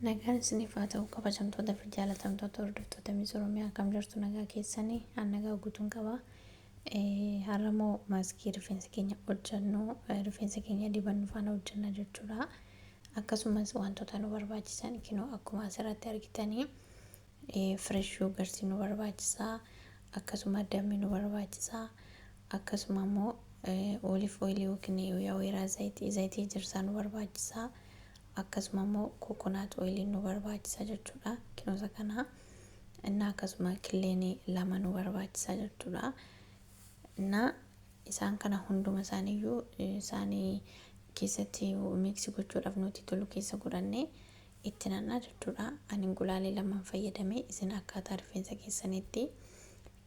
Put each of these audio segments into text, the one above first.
Nagaan isiniif haa ta'u kabajamtoota fi jaalatamtoota hordoftoota Miss Oromiyaa, akkam jirtu? Nagaa keessanii? An nagaa guutuun qaba. Har'a immoo maaskii rifeensa keenya hojjennu, rifeensa keenya dibannu faana hojjenna jechuudha. Akkasumas wantoota nu barbaachisan kinoo akkuma asirratti argitanii fresh yogurtii nu barbaachisa. Akkasuma dammi nu barbaachisa. Akkasuma immoo olive oil yookiin ወይራ zayitii, zayitii ejersaa nu barbaachisa. Akkasuma immoo coconut oil nu barbaachisa jechuudha. Kinoosa kana እና akkasuma killeen lama nu barbaachisa jechuudha. እና isaan kana hunduma isaaniiyyuu isaanii keessatti mix gochuudhaaf nuti tolu keessa godhannee itti nannaa jechuudha. Ani inqulaalee lamaan fayyadame, isin akkaataa rifeensa keessanitti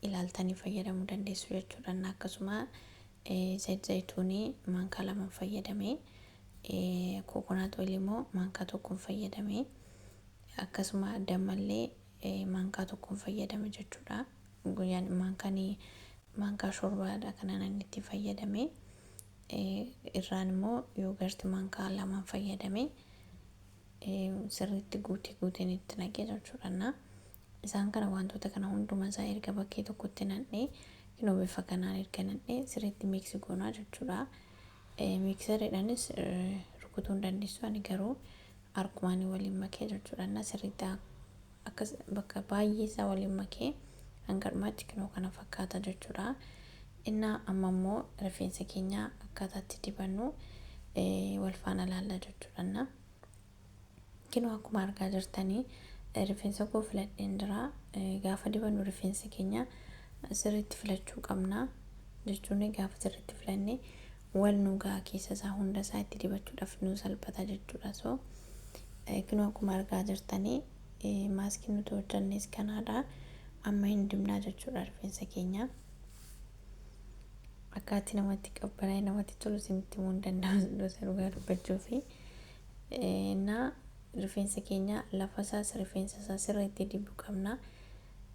ilaaltanii fayyadamuu dandeessu jechuudha. እና akkasuma zayit zayituunii maankaa lamaan fayyadame, coconut oil immoo maankaa tokkoon fayyadame, akkasuma dammallee maankaa tokkoon fayyadame jechuudha. Guyyaan maankaan maankaa shorbaadha kanaan inni itti fayyadame. Irraan immoo yogurt maankaa lamaan fayyadame, sirriitti guutee guuteen itti naqee jechuudha. Isaan kana wantoota kana hunduma isaa erga bakkee tokkotti naqnee, kinoo bifa kanaan erga naqnee sirriitti mix goonaa jechuudha. Mixeriidhaanis rukutuu hin dandeessu, ani garuu harkumaan waliin makee jechuudha. Sirriitti akkas bakka baay'ee isaa waliin makee hanga dhumaatti kinoo kana fakkaata jechuudha. Innaa amma immoo rifeensa keenya akkaataatti dibannu wal faana ilaalla jechuudha. Kinoo akkuma argaa jirtanii rifeensa koo filadheen jira. Gaafa dibannu rifeensa keenya sirriitti filachuu qabna jechuun, gaafa sirriitti filanne wal nu ga'a, keessa isaa hunda isaa itti dibachuudhaaf nu salphata jechuudha. So kinoo akkuma argaa jirtanii maaskiin nuti hojjannes kanaadha. Amma hin dibnaa jechuudha rifeensa keenya. Akkaatti namatti qabbanaa'e, namatti tolu isinitti himuu hin danda'u dhugaa dubbachuufi. Na rifeensa keenya lafa isaas rifeensa isaa sirriitti dibuu qabna.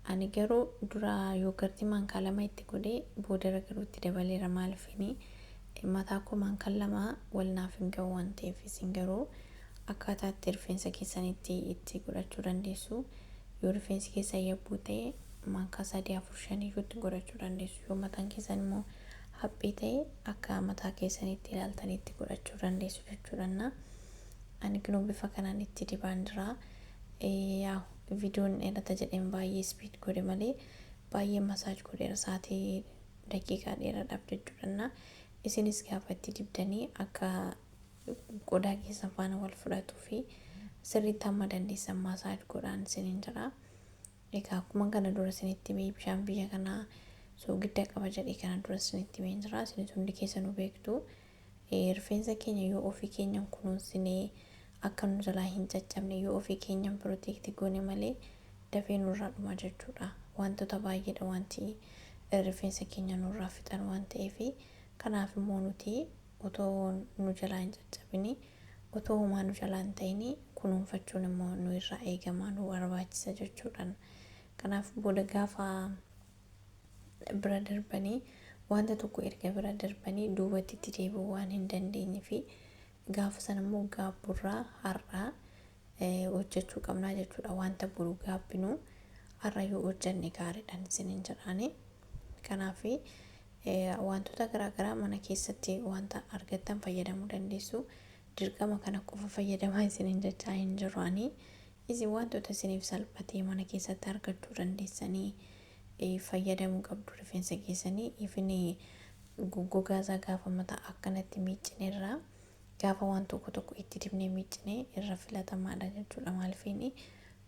Ani garuu dura yogurtii maankaa lama itti godhee, boodarra garuu itti dabaleera. Maaliifini, mataa koo maankaan 2 wal naaf hin ga'u waan ta'eef. Isin garuu akkaataa itti rifeensa keessanitti itti godhachuu dandeessu. Yoo rifeensi keessan yabbuu ta'e, maankaa sadii, afur, shaniyyuu itti godhachuu dandeessu. Yoo mataan keessan immoo haphii ta'e, akka mataa keessanitti ilaaltanii itti godhachuu dandeessu jechuudha. Ani kunoo bifa kanaan itti dibaan jira. Yaa, viidiyoon dheerata jedheen baay'ee speed godhe malee baay'ee massage godheera sa'aatii daqiiqaa dheeraadhaaf jechuudha. Isinis gaafa itti dibdanii akka qodaa keessan faana wal fudhatuu fi sirriitti hamma dandeessan massage godhaan isiniin jedha. Egaa akkuma kana dura isinitti himee, bishaan biyya kanaa soogidda qaba jedhee kana dura isinitti himee jira. Isinis hundi keessanuu beektu. Rifeensa keenya yoo ofii keenyan kunuunsinee, akka nu jalaa hin caccabne yoo ofii keenyan protect goone malee, dafee nurraa dhuma jechuudha. Wantoota baay'eedha wanti rifeensa keenya nurraa fixan waan ta'eef, kanaaf immoo nuti otoo nu jalaa hin caccabini, otoo homaa nu jalaa hin ta'ini kunuunfachuun immoo nu irraa eegamaa, nu barbaachisa jechuudha. Kanaaf booda gaafa bira darbanii, wanta tokko erga bira darbanii duubatti itti deebi'uu waan hin dandeenye fi gaafa sana immoo gaabburraa har'aa hojjechuu qabnaa jechuudha. Wanta boru gaabbinu har'a yoo hojjenne gaariidhaan isiniin jedhaani. Kanaaf wantoota garaagaraa mana keessatti wanta argattan fayyadamuu dandeessu. Dirqama kana qofa fayyadamaa isiniin jechaa hin jiru ani. Isin wantoota isiniif salphatee mana keessatti argachuu dandeessanii fayyadamuu qabdu rifeensa keessanii. Ifin gogaa isaa gaafa mataa akkanatti miiccine irraa gaafa waan tokko tokko itti dibnee miiccine irra filatamaadha jechuudha. Maaliifini,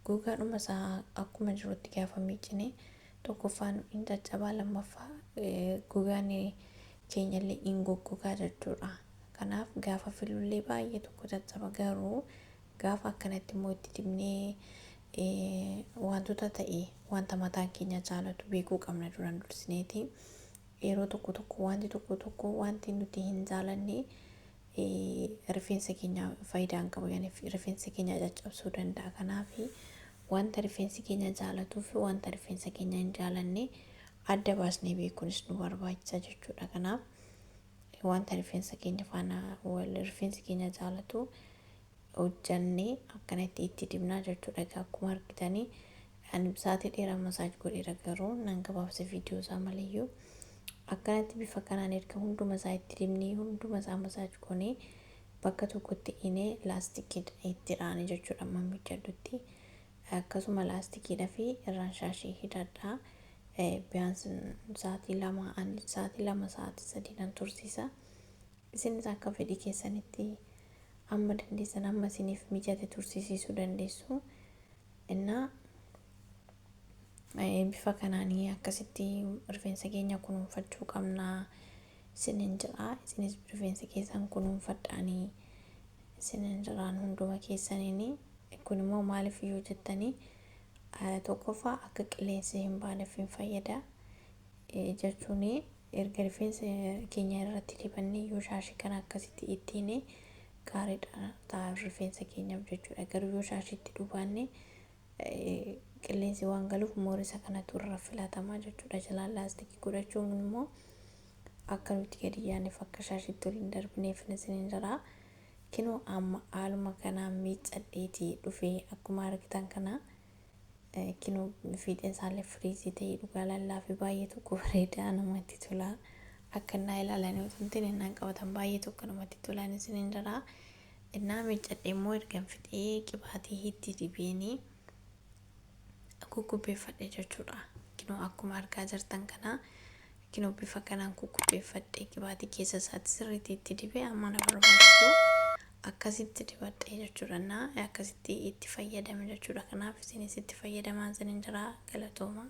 gogaadhuma isaa akkuma jirutti gaafa miiccine, tokkoffaan hin caccabaa, lammaffaa gogaan keenyallee hin goggogaa jechuudha. Kanaaf gaafa filullee baay'ee tokko caccaba. Garuu gaafa akkanatti immoo itti dibnee, wantoota ta'e, wanta mataan keenya jaalatu beekuu qabna duraan dursineeti. Yeroo tokko tokko wanti tokko tokko, wanti nuti hin jaalanne rifeensa keenya faayidaa hin qabu, yani rifeensa keenya caccabsuu danda'a. Kanaaf wanta rifeensi keenya jaalatuu fi wanta rifeensa keenya hin jaalanne adda baasnee beekuunis nu barbaachisa jechuudha. Kanaaf wanta rifeensa keenya faana wal rifeensi keenya jaalatu Hojjannee akkanatti itti dibnaa jechuudha. Egaa akkuma argitanii ani sa'aatii dheeraa massage godheera, garuu nan gabaabsa viidiyoo isaa maleeyyuu. Akkanatti bifa kanaan erga hunduma isaa itti dibnee, hunduma isaa massage goonee, bakka tokkotti inee laastikii itti dhaane jechuudha mammichadhutti. Akkasuma laastikiidha fi irraan shaashii hidhadhaa. Biyyaans sa'aatii 2, ani sa'aatii 2, sa'aatii 3 nan tursiisa. Isinis akka fedhii keessanitti amma dandeessan, amma isiniif mijate tursiisuu dandeessu. Innaa bifa kanaanii akkasitti rifeensa keenya kunuunfachuu qabna isinin jedha. Isinis rifeensa keessan kunuunfadhaanii isinin jedhaan hunduma keessaniini. Kun immoo maaliif yoo jettanii, tokkoffaa akka qilleensi hin baaneef hin fayyada jechuun, erga rifeensa keenya irratti dibannee yoo shaashii kana akkasitti ittiin gaariidha ta'a rifeensa keenyaaf jechuudha. Garuu yoo shaashiitti dhubaanne qilleensi waan galuuf moorisa kanatu irra filatamaa jechuudha. Jalaan laastikii godhachuun immoo akka nuti gadi yaanneef, akka shaashiitti ol hin darbineef isinin jira. Kinoo amma haaluma kanaan miiccadheetii dhufee, akkuma argitan kana kinoo fiixeen isaallee firiizii ta'ee dhugaa lallaafii baay'ee tokko bareedaa namatti tola. Akka innaa ilaalanii otoo hin ta'in innaan qabatan baay'ee tokko namatti tolaan isinin jira. Innaa miiccadhee immoo ergan fixee qibaatii itti dibeenii kukkubbeeffadhe jechuudha. Kinoo akkuma argaa jirtan kana kinoo bifa kanaan kukkubbeeffadhe, qibaatii keessa isaatti sirriitti itti dibee amma na barbaachisu akkasitti dibadhe jechuudha. Innaa akkasitti itti fayyadame jechuudha. Kanaaf isinis itti fayyadamaa isinin jira, galatooma.